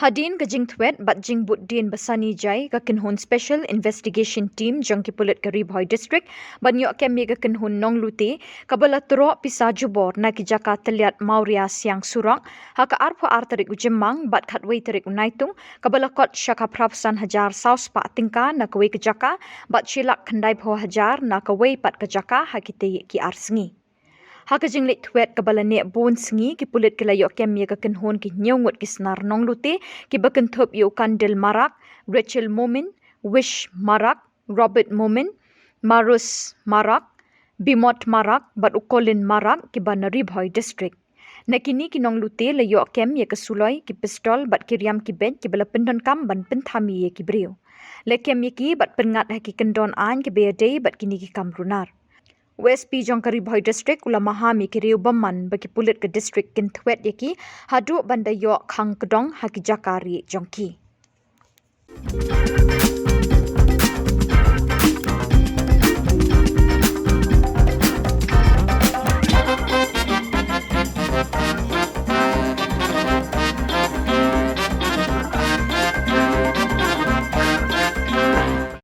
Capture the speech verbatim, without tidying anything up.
Hadien ka jingthwet bad jingbud dien ba sani jai, ka kynhun Special Investigation Team jong ki pulit ka Ri Bhoi District ban ïoh kem ïa ka kynhun nonglute kaba la troh pisa jubor na ki jaka tylliat Mawria Siang Surok ha ka arphew ar tarik u Jymmang bad khatwei tarik u Naitung, kaba la kot sha ka phraphew san hajar saw spah tyngka na kawei ka jaka bad shi lak khyndaiphew hajar na kawei pat ka jaka ha kitei ki ar sngi. Ha ka jingleit thwet kaba la neh bun sngi, ki pulit ki la ïoh kem ïa ka kynhun ki hynñiew ngut ki snar nonglute kiba kynthup ïa u Kandil Marak, Rachel Momin, Wish Marak, Robert Momin, Marus Marak, Bimot Marak bad u Colin Marak kiba na Ri Bhoi District. Na kine ki nonglute la ïoh kem ïa ka suloi, ki pistol bad ki riam ki beit kiba la pyndonkam ban pynthame ïa ki briew. La kem ïa ki bad pynngat ha ki kyndon aiñ kiba ïadei bad kine ki kam runar. U S P jong ka Ri Bhoi District u la maham ïa ki riew bymman ba ki pulit ka district kin thwet ïa ki haduh ban da ïoh khang kdong ha ki jaka rieh jong ki.